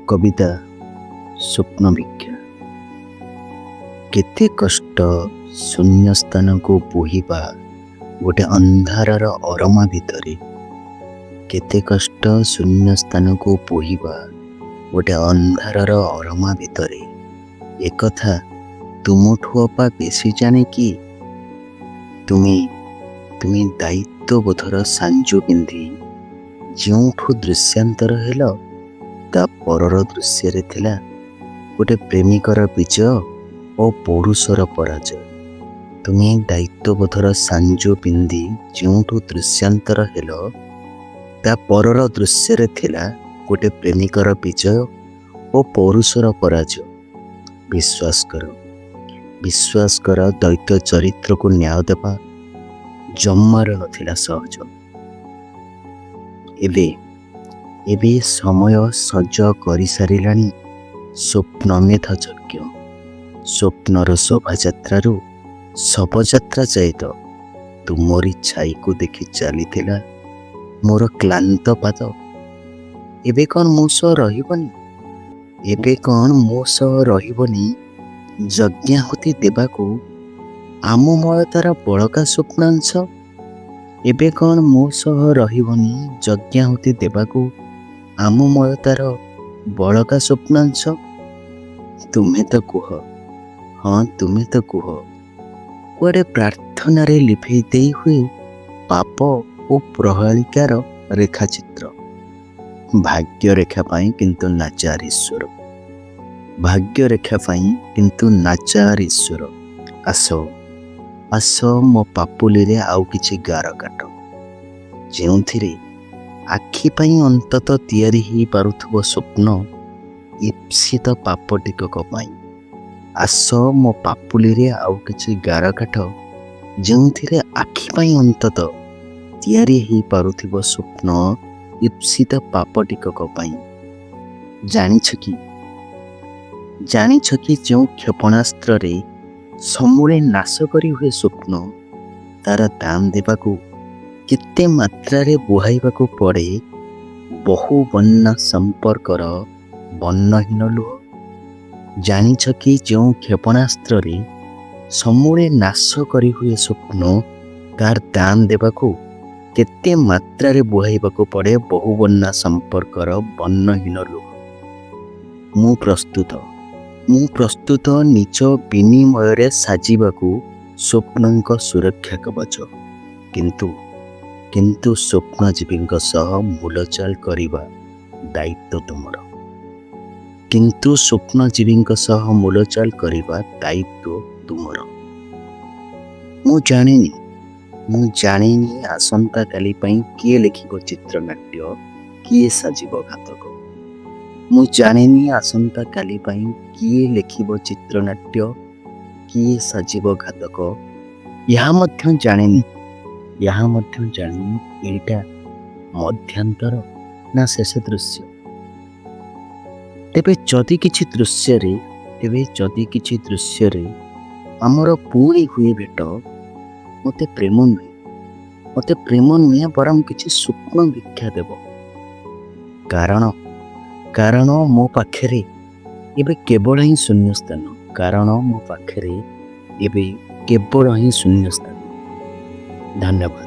କବିତା ସ୍ୱପ୍ନ ଭିକ୍ଷା। କେତେ କଷ୍ଟ ଶୂନ୍ୟ ସ୍ଥାନକୁ ବୋହିବା ଗୋଟେ ଅନ୍ଧାରର ଅରମା ଭିତରେ। କେତେ କଷ୍ଟ ଶୂନ୍ୟ ସ୍ଥାନକୁ ବୋହିବା ଗୋଟେ ଅନ୍ଧାରର ଅରମା ଭିତରେ, ଏକଥା ତୁମଠୁ ଅପା ବେଶୀ ଜାଣେ କି? ତୁମେ ଦାୟିତ୍ୱବୋଧର ସାଞ୍ଜୁ ପିନ୍ଧି ଯେଉଁଠୁ ଦୃଶ୍ୟାନ୍ତର ହେଲ, ତା ପରର ଦୃଶ୍ୟରେ ଥିଲା ଗୋଟେ ପ୍ରେମିକର ବିଜୟ ଓ ପୌରୁଷର ପରାଜୟ। ତୁମେ ଦାୟିତ୍ୱବୋଧର ସାଞ୍ଜୁ ପିନ୍ଧି ଯେଉଁଠୁ ଦୃଶ୍ୟାନ୍ତର ହେଲ, ତା ପରର ଦୃଶ୍ୟରେ ଥିଲା ଗୋଟେ ପ୍ରେମିକର ବିଜୟ ଓ ପୌରୁଷର ପରାଜୟ। ବିଶ୍ୱାସ କର, ବିଶ୍ୱାସ କର, ଦ୍ୱୈତ ଚରିତ୍ରକୁ ନ୍ୟାୟ ଦେବା ଜମାରୁ ନଥିଲା ସହଜ। ଏବେ ସମୟ ସଜ କରିସାରିଲାଣି ସ୍ୱପ୍ନମେଧ ଯଜ୍ଞ। ସ୍ୱପ୍ନର ଶୋଭାଯାତ୍ରାରୁ ଶବଯାତ୍ରା ଯାଏ ତ ତୁମରି ଛାଇକୁ ଦେଖି ଚାଲିଥିଲା ମୋର କ୍ଳାନ୍ତ ପାଦ। ଏବେ କ'ଣ ମୋ ସହ ରହିବନି? ଏବେ କ'ଣ ମୋ ସହ ରହିବନି ଯଜ୍ଞାହୁତି ଦେବାକୁ ଆମମୟତାର ବଳକା ସ୍ୱପ୍ନାଂଶ? ଏବେ କ'ଣ ମୋ ସହ ରହିବନି ଯଜ୍ଞାହୁତି ଦେବାକୁ ଆମମୟତାର ବଳକା ସ୍ୱପ୍ନାଂଶ? ତୁମେ ତ କୁହ, ହଁ, ତୁମେ ତ କୁହ, କୁଆଡ଼େ ପ୍ରାର୍ଥନାରେ ଲିଭେଇ ଦେଇ ହୁଏ ପାପ ଓ ପ୍ରହେଳିକାର ରେଖାଚିତ୍ର? ଭାଗ୍ୟରେଖା ପାଇଁ କିନ୍ତୁ ନାଚାର ଈଶ୍ୱର, ଭାଗ୍ୟରେଖା ପାଇଁ କିନ୍ତୁ ନାଚାର ଈଶ୍ୱର। ଆସ, ଆସ, ମୋ ପାପୁଲିରେ ଆଉ କିଛି ଗାର କାଟ, ଯେଉଁଥିରେ ଆଖି ପାଇଁ ଅନ୍ତତଃ ତିଆରି ହେଇପାରୁଥିବ ସ୍ୱପ୍ନ ଈପ୍ସିତ ପାପ ଟିକକ ପାଇଁ। ଆସ, ମୋ ପାପୁଲିରେ ଆଉ କିଛି ଗାର କାଟ, ଯେଉଁଥିରେ ଆଖି ପାଇଁ ଅନ୍ତତଃ ତିଆରି ହେଇପାରୁଥିବ ସ୍ୱପ୍ନ ଈପ୍ସିତ ପାପ ଟିକକ ପାଇଁ। ଜାଣିଛ କି, ଜାଣିଛ କି, ଯେଉଁ କ୍ଷେପଣାସ୍ତ୍ରରେ ସମୂଳେ ନାଶ କରି ହୁଏ ସ୍ୱପ୍ନ, ତାର ଦାମ ଦେବାକୁ କେତେ ମାତ୍ରାରେ ବୁହାଇବାକୁ ପଡ଼େ ବହୁ ବର୍ଣ୍ଣ ସମ୍ପର୍କର ବର୍ଣ୍ଣହୀନ ଲୁହ? ଜାଣିଛ କି, ଯେଉଁ କ୍ଷେପଣାସ୍ତ୍ରରେ ସମୂଳେ ନାଶ କରି ହୁଏ ସ୍ୱପ୍ନ, ତାର ଦାମ ଦେବାକୁ କେତେ ମାତ୍ରାରେ ବୁହାଇବାକୁ ପଡ଼େ ବହୁବର୍ଣ୍ଣା ସମ୍ପର୍କର ବର୍ଣ୍ଣହୀନ ଲୁହ? ମୁଁ ପ୍ରସ୍ତୁତ, ମୁଁ ପ୍ରସ୍ତୁତ ନିଜ ବିନିମୟରେ ସାଜିବାକୁ ସ୍ୱପ୍ନଙ୍କ ସୁରକ୍ଷା କବଚ। କିନ୍ତୁ ସ୍ୱପ୍ନଜୀବୀଙ୍କ ସହ ମୂଲଚାଲ କରିବା ଦାୟିତ୍ୱ ତୁମର। କିନ୍ତୁ ସ୍ୱପ୍ନଜୀବୀଙ୍କ ସହ ମୂଲଚାଲ କରିବା ଦାୟିତ୍ୱ ତୁମର। ମୁଁ ଜାଣିନି, ମୁଁ ଜାଣିନି ଆସନ୍ତାକାଲି ପାଇଁ କିଏ ଲେଖିବ ଚିତ୍ରନାଟ୍ୟ, କିଏ ସାଜିବ ଘାତକ। ମୁଁ ଜାଣିନି ଆସନ୍ତାକାଲି ପାଇଁ କିଏ ଲେଖିବ ଚିତ୍ରନାଟ୍ୟ, କିଏ ସାଜିବ ଘାତକ। ଏହା ମଧ୍ୟ ଜାଣିନି, ଏହା ମଧ୍ୟ ଜାଣିନି, ଏଇଟା ମଧ୍ୟାନ୍ତର ନା ଶେଷ ଦୃଶ୍ୟ। ତେବେ ଯଦି କିଛି ଦୃଶ୍ୟରେ, ତେବେ ଯଦି କିଛି ଦୃଶ୍ୟରେ ଆମର ପୁଣି ହୁଏ ଭେଟ, ମୋତେ ପ୍ରେମ ନୁହେଁ, ମୋତେ ପ୍ରେମ ନୁହେଁ, ବରଂ କିଛି ସ୍ୱପ୍ନ ଭିକ୍ଷା ଦେବ। କାରଣ ମୋ ପାଖରେ ଏବେ କେବଳ ହିଁ ଶୂନ୍ୟ ସ୍ଥାନ। କାରଣ ମୋ ପାଖରେ ଏବେ କେବଳ ହିଁ ଶୂନ୍ୟ ସ୍ଥାନ। ଧନ୍ୟବାଦ।